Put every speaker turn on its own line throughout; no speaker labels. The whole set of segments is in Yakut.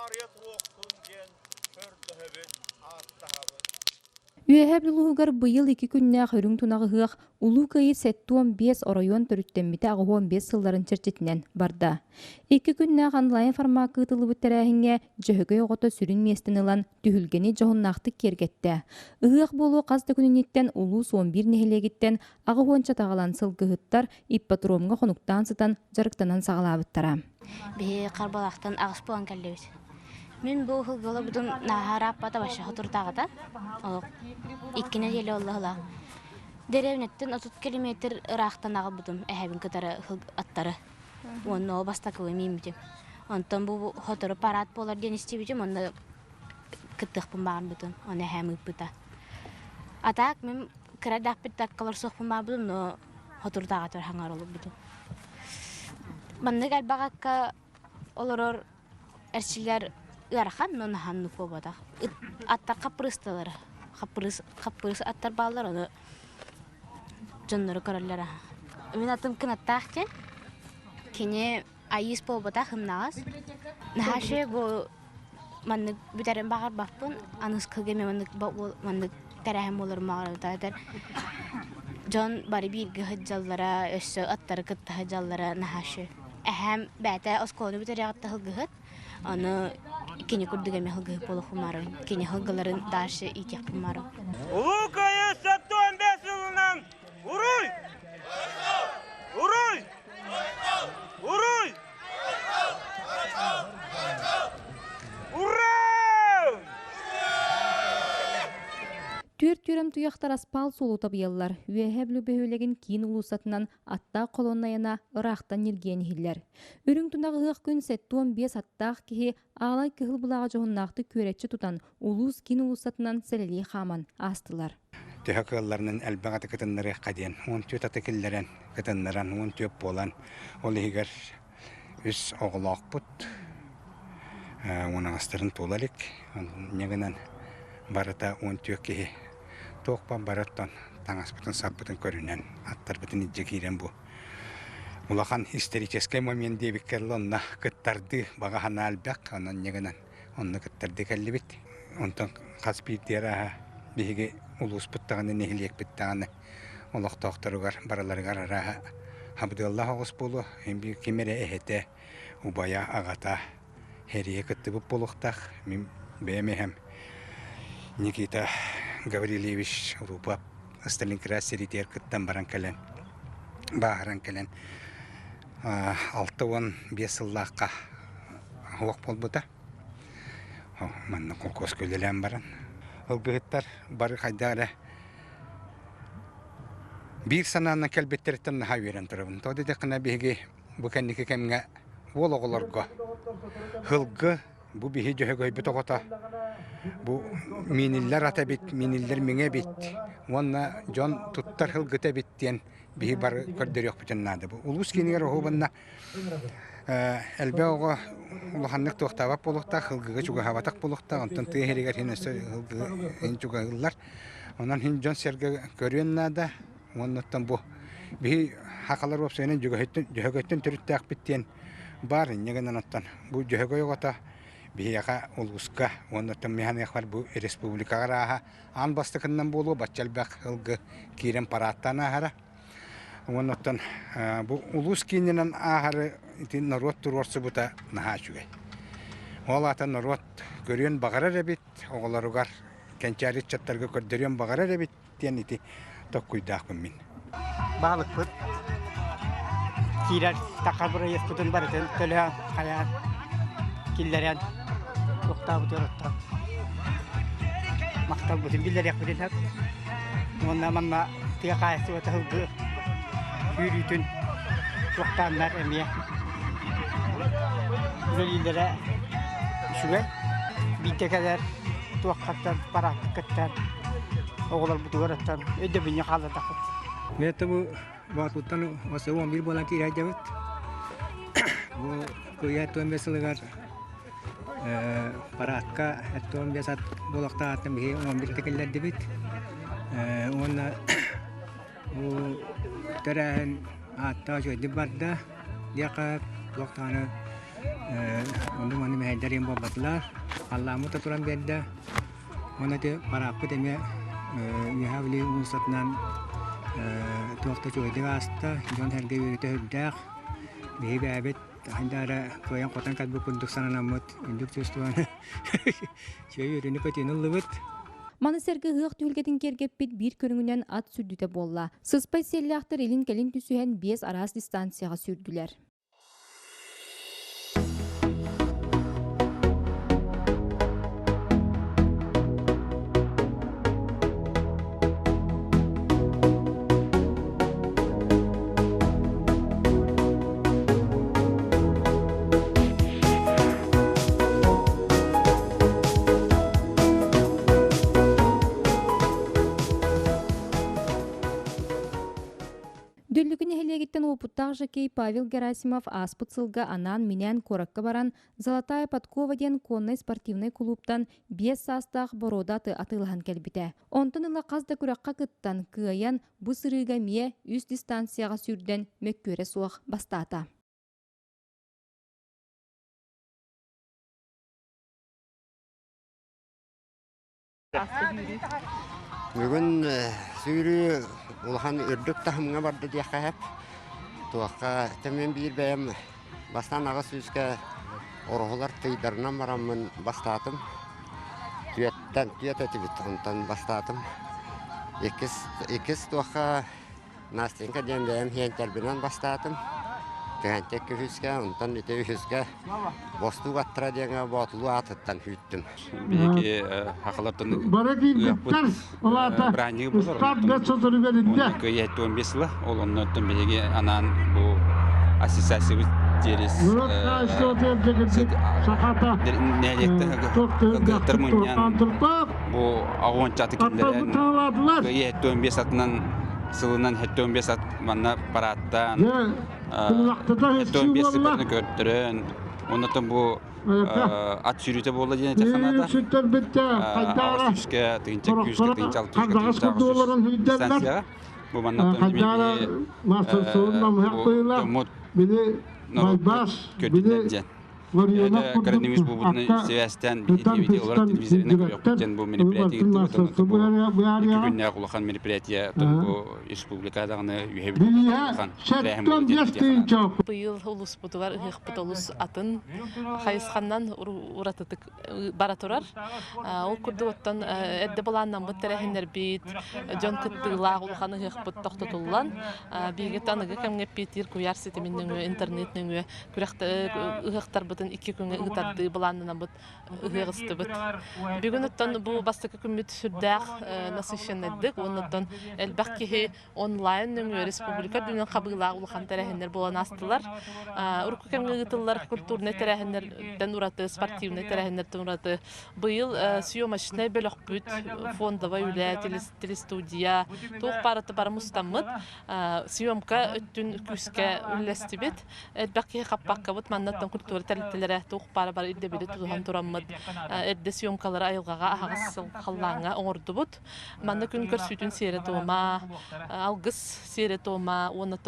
Таарыйа туруохтун диэн көрдөһөбүт, ааттаһабыт.
Үөһээ Бүлүү быйыл икки күннээх үрүҥ тунах ыһыах Улуу Кыайыы 75 оройуон төрүттэммитэ 85 сылларын чэрчитинэн барда. Икки күннээх онлайн формакка ыытыллыбыт тэрээһиҥҥэ Дьөһөгөй оҕото сүрүн миэстэни ылан түһүлгэни дьоһуннаахтык киэргэттэ. Ыһыах буолуо хас да күнүнниттэн улуус 11 нэһилиэгиттэн аҕыс таҕалан сылгыһыттар ипподромҥа хонуктаан сытан дьарыктанан саҕалаабыттара.
Биһи Харбалаахтан аҕыс буолан кэллибит. Мин бу ыһылгылабытын нааһа арааппата вообще хотуртааҕыта. Олох икки нэдиэлэ оллоһула. Дэриэбинэттэн 30 километр ыраахтан аҕалбытым эһэбин кытары аттары. Уонна ол бастакыбы мииммитим. Онтон бу сотору парад буолар диэн истибитим, онно кыттыахпын баҕарбытым. Ону эһээм ыыппыта. А так мин кыра эрдэхпит таккалар суохпун баҕарбытым, но хотуртааҕытар хаҥар олорбутум. Маннык элбэх акка олорор эрчиллэр ыарахан, но наһаа буолбатах. Аттар хаппырыысталар, хаппырыыс, хаппырыыс аттар бааллар, ону дьоннору көрөллөр аһа. Мин атым кынаттаах диэн, кини айыыс буолбатах ымнаҕас. Наһаа үчүгэй бу маннык бүтэрин баҕарбаппын, аныскыга эмиэ маннык маннык тэрээһин буоларын баҕарабын. Дьон бары бииргэ сылдьаллара, өссө аттары кытта сылдьаллара наһаа үчүгэй. Эһээм бэйэтэ оскуоланы бүтэриэҕиттэн сылгыһыт, аны кини курдук эмиэ сылгыһыт буолуохпун баҕарабын. Кини сылгыларын дальше иитиэхпин баҕарабын.
Улуу Кыайыы 75 сылынан Уруй! Уруй! Уруй! Ура!
Түөрт түөрэм туйахтар аспаал суолу табыйаллар. Үөһээ Бүлүү бөһүөлэгин киин уулуссатынан аттаах колоннайана ыраахтан ньиргийэн иһиллэр. Үрүҥ тунах ыһыах күн 75 аттаах киһи аалай кыһыл былааҕы дьоһуннаахтык күөрэччи тутан улуус киин уулуссатынан сэлэлии хааман аастылар.
Төһө кыалларынан элбэх аты кытыннарыахха диэн 14 аты киллэрэн кытыннаран 14 буолан ол иһигэр үс оҕолоохпут уонаҕастарын туола илик инньэ гынан барыта 14 киһи туохпан бары оттон таҥаспытын саппытын көрүнэн аттарбытын илдьэ киирэн бу улахан историческай момент диэбиккэ онно кыттардыы баҕа санаа элбэх онон инньэ гынан Онно кыттардыы кэллибит. Онтон хас биирдии арааһа биһиги улууспут даҕаны, нэһилиэкпит даҕаны олохтоохторугар барыларыгар арааһа хабыдыаллаах оҕус буолуо. Ким эрэ эһэтэ, убайа, аҕата хэрийэ кыттыбыт буолуохтаах. Мин бэйэм эһэм Никита Гаврильевич Рупа Сталинград сэриитигэр кыттан баран кэлэн, бааһыран кэлэн 65 сыллаахха уох буолбута. Манна холкуоска үлэлээн баран ылгыһыттар бары хайдах эрэ биир санаанан кэлбиттэриттэн наһаа үөрэн турабын. Тоҕо диэтэххинэ биһиги бу кэнники кэмҥэ уол оҕолорго һылгы бу биһи дьөһөгөйбүт оҕото бу мииниллэр ат эбит, мииниллэр миҥэ эбит уонна дьон туттар һылгыта эбит диэн биһи бары көрдөрүөхпүтүн наада. Бу улуус киинигэр оһуобанна элбэх оҕо улаханнык туохтаабат буолуохтаах, ылгыга чугаһаабатах буолуохтаах, онтон тыа иһигэр иһин өссө ылгыга иһин чугаһыыллар. Онон иһин дьон-сэргэ көрүөн наада. Уоннаттан бу биһи хахалар уопсайынан дьөһөгөйтөн төрүттээхпит диэн баар инньэ гынан оттон бу дьөһөгөй оҕото биһиэхэ улууска уонна механыахпар бу республикаҕа арааһа аан бастакыннан буолуо бачча элбэх ылгы киирэн парааттаан ааһара. Уонна оттон бу улуус киининэн ааһары ити норуот туруорсубута наһаа үчүгэй. Ол аата норуот көрүөн баҕарар эбит, оҕолоругар кэнчээри ыччаттарга көрдөрүөн баҕарар эбит диэн ити токкуйдаахпын мин.
Баалыкпыт киирэр таха бырайыакпытын барытын төлөөн, хайаан, киллэрэн, туохтаабытыгар оттон махталбытын биллэриэхпитин сөп. Уонна манна тыа хаһаайыстыбата сылгы сүүрүүтүн туохтааннар эмиэ үлэлииллэрэ үчүгэй. Биирдэ кэлэр туоххаттан параадкаттан оҕолорбутугар оттон өйдөбүнньүк хааллардахпыт.
Миэтэ бу Боотуттан 11 буолан киирээйдэбит. Бу кыйа 15 сылыгар параадка 15 ат буолуохтааҕыттан биһи 11 киллэрдибит. Уонна бу тэрээһин ааттаах үчүгэйдик барда диэххэ туох даҕаны онну-манны мэһэйдэ. мэһэйдэр им буолбатылар. Халлааммыт да туран биэрдэ. Уонна ити парааппыт эмиэ Үөһээ Бүлүү уулуссатынан туох да үчүгэйдик ааста. Дьон-сэргэ үөрүүтэ сүрдээх. Биһи бэйэбит хайда эрэ кыайан-хотон кэлбит курдук сананаммыт, үрдүк чувствованы үчүгэй үөрүүнү-көтүүнү ыллыбыт.
Маны сэргэ ыһыах түһүлгэтин киэргэппит биир көрүҥүнэн ат сүүрдүүтэ буолла. Сыспай сиэллээхтэр илин-кэлин түсүһэн биэс араас дистанцияҕа сүүрдүлэр. Дүллүкү нэһилиэгиттэн уопуттаах жокей Павел Герасимов ааспыт сылга анаан-минээн куоракка баран «Золотая подкова» диэн коннай спортивнай кулууптан 5 саастаах боруода аты атыылаһан кэлбитэ. Онтон ыла хас да күрэххэ кыттан, кыайан, бу сырыыга эмиэ үс дистанцияҕа сүүрдэн мөккүөрэ суох бастаата.
Бүгүн сүүрүү улахан үрдүк таһымҥа барда диэххэ сөп. Туохха мин биир бэйэм бастаан аҕыс сүүскэ ороһулар тыйдарынан бараммын бастаатым. Түөттэн түөт этибит, онтон бастаатым. Иккис, иккис туохха Настенька диэн бэйэм хиэнтэрбинэн бастаатым. Түһэнтэ үһүскэ, онтон ити үһүскэ бостуук аттара диэҥҥэ боотулуу аатыттан күүттүм.
Биһиги хахалартан
Бары киирбиттэр, ол аата
бырааһынньыгы булар.
ыстаат бэрт сотору бэриллэ.
Кыайа 75 сыла. Ол оннуттан биһиги анаан бу ассоциациябыт через
Норуот хаһаайыстыбата эрдэ сахата
нэһилиэктэр мунньан бу аҕуончаты киллэрэн кыайа 75 атынан сылынан 75 ат манна парааттаан 75 сыппатын көрдөрөн оннотон бу ат сүүрүүтэ буолла диэн этэ санаата аҕыс сүүскэ тыһыынча күүскэ тыһыынча алта сүүскэ тыһыынча аҕыс сүүс дистанцияҕа бу манна дьоммут норуоппут көрдүннэр диэн Коронавирус буолбутунан сибээстээн биһиги олорор телевизорынан көрүөхпүт диэн бу мероприятие ыыттыбыт. Бу икки күннээх улахан мероприятие бу республика даҕаны үһэбит улахан тэрээһин буолла диэн
Быйыл улууспутугар ыһыахпыт олус атын хайысханнан уратытык бара турар. Ол курдук оттон эрдэ былааннаммыт тэрээһиннэрбит, дьон кыттыылаах улахан ыһыахпыт тохтотуллан, биһиги аныгы кэмҥэ эппиэттиир куйаар ситимин нөҥүө, интернет нөҥүө ыһыахтарбытын икки күҥҥэ ыытардыы былааннанабыт ыһыах ыстыбыт. Бүгүн оттон бу бастакы күммүт сүрдээх насыщеннайдык уонна оттон элбэх киһи онлайн нөҥүө республика үрдүнэн хабыылаах улахан тэрээһиннэр буолан аастылар. Урукку кэмҥэ ыытыллар культурнай тэрээһиннэртэн ураты, спортивнай тэрээһиннэртэн ураты быйыл съемочнай бөлөхпүт, фондовай үлэ, телестудия, туох барыта бары мустаммыт съемка өттүн күүскэ үллэстибит. Элбэх киһи хаппаккабыт маннаттан культура тэрилтэлэрэ туох баара бары ирдэбили тутуһан тураммыт эрдэ съемкалары айылҕаҕа аһаҕас халлааҥҥа оҥордубут. Манна күн көрсүүтүн сиэрэ-туома, алгыс сиэрэ-туома уонна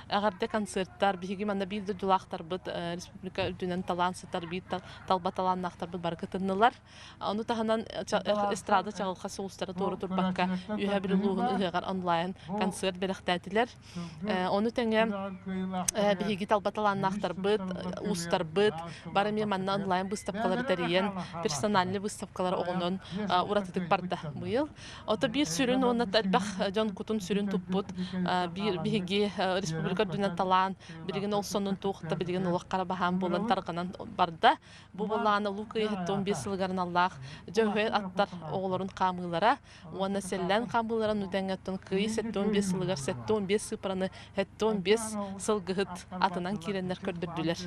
эҕэрдэ концерттар биһиги манна биир дойдулаахтарбыт республика үрдүнэн талаан сытар биир талба талааннаахтарбыт бары кытыннылар. Ону таһынан эстрада чаҕылхай сулустара туора турбакка Үөһээ Бүлүү улууһун ыһыаҕар онлайн концерт бэлэхтээтилэр. Ону тэҥэ биһиги талба талааннаахтарбыт, уустарбыт бары эмиэ манна онлайн быыстапкалары тэрийэн, персональный выставкалар оҕонон уратытык барда быйыл. Ото биир сүрүн уонна элбэх дьон кутун сүрүн туппут биир биһиги республика үрдүнэн талаан билигин ол сонун туох да билигин олох хара баһаам буолан тарҕанан барда. Бу былаана Улуу Кыайыы 75 сылыгар аналлаах Дьөһүөл аттар оҕолорун хаамыылара уонна сэллээн хаамыылара нүдэҥҥэттэн Кыайыы 75 сылыгар 75 сыыппараны 75 сылгыһыт атынан киирэннэр көрдөрдүлэр.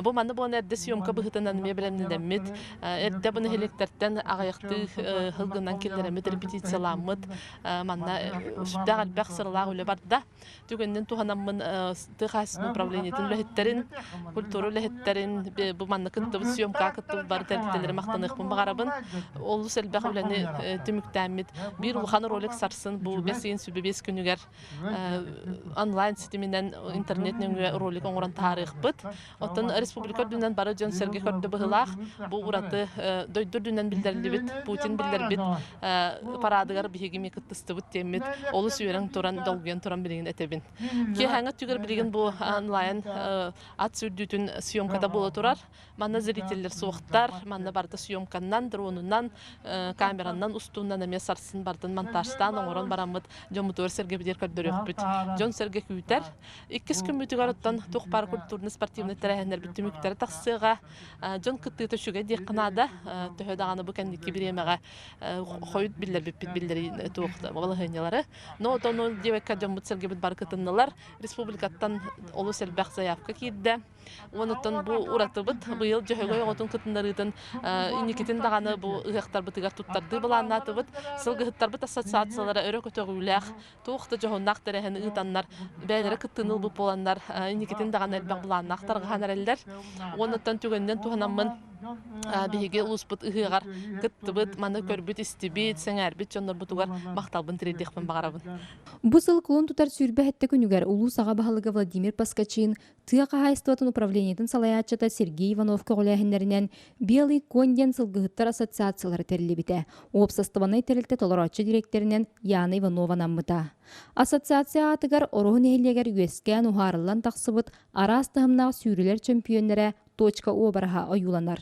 Бу манна буолан эрдэ съемка быһыытынан эмиэ бэлэмнэнэммит, эрдэ бу нэһилиэктэртэн аҕыйахтыы сылгынан киллэрэммит, репетицияламмыт, манна сүрдээх элбэх сыралаах үлэ барда. Түгэнинэн туһанаммын тыа хаһаайыстыбатын управлениетын үлэһиттэрин, культура үлэһиттэрин, бу манна кыттыбыт съемкаҕа кыттыбыт бары тэрилтэлэри махтаныахпын баҕарабын. Олус элбэх үлэни түмүктээммит. Биир улахан ролик сарсын бу бэс ыйын сүбэ биэс күнүгэр онлайн ситиминэн интернет нөҥүө ролик оҥорон таһаарыахпыт. Оттон республика үрдүнэн бары дьон-сэргэ көрдө быһыылаах. Бу ураты дойду үрдүнэн биллэриллибит, Путин биллэрбит параадыгар биһиги эмиэ кыттыстыбыт диэммит олус үөрэн туран, долгуйан туран билигин этэбин. Киэһээҥҥи өттүгэр билигин бу онлайн ат сүүрдүүтүн съемката буола турар. Манна зрителлэр суохтар, манна барыта съемканнан, дронунан, камеранан устуунан эмиэ сарсын бардын монтажтаан оҥорон бараммыт дьоммутугар сэргэбитигэр көрдөрүөхпүт. Дьон-сэргэ күүтэр. Иккис күммүтүгэр оттон туох баар культурно-спортивнай тэрээһиннэрбит түмүктэрэ тахсыаҕа. Дьон кыттыыта үчүгэй диэххэ наада. Төһө даҕаны бу кэнники бириэмэҕэ хойут биллэрбиппит биллэрии туох балаһыанньалары. Но отону диэбэккэ дьоммут-сэргэбит бары кытыннылар. Республикаттан олус элбэх заявка киирдэ. Онуттан бу уратыбыт быйыл Дьөһөгөй оҕотун кытыннарыытын инникитин даҕаны бу ыһыахтарбытыгар туттардыы былааннаатыбыт. Сылгыһыттарбыт ассоциациялара өрө көтөҕүүлээх, туох да дьоһуннаах тэрээһини ыытаннар, бэйэлэрэ кыттыыны ылбыт буоланнар, инникитин даҕаны элбэх былааннаах тарҕаһан эрэллэр. Уонуттан түгэнинэн туһанаммын биһиги улууспут ыһыаҕар кыттыбыт, маны көрбүт-истибит, сэҥээрбит дьоннорбутугар махталбын тириэрдиэхпин баҕарабын.
Бу сыл кулун тутар 27 күнүгэр улуус аҕа баһылыга Владимир Поскачин Тыа хаһаайыстыбатын управлениетын салайааччыта Сергей Иванов көҕүлээһиннэринэн «Белый конь» диэн сылгыһыттар ассоциациялара тэриллибитэ. Уопсастыбаннай тэрилтэ толорооччу дириэктэринэн Яна Иванова анаммыта. Ассоциация аатыгар Ороһу нэһилиэгэр үөскээн уһаарыллан тахсыбыт араас таһымнаах сүүрүүлэр чөмпүйүөннэрэ точка уобараһа ойууланар.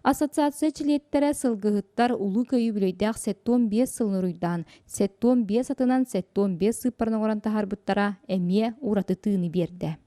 Ассоциация чилиэттэрэ сылгыһыттар Улуу Кыайыы үбүлүөйдээх 75 сылын уруйдаан, 75 атынан 75 сыыппараны оҥорон таһаарбыттара эмиэ ураты тыыны биэрдэ.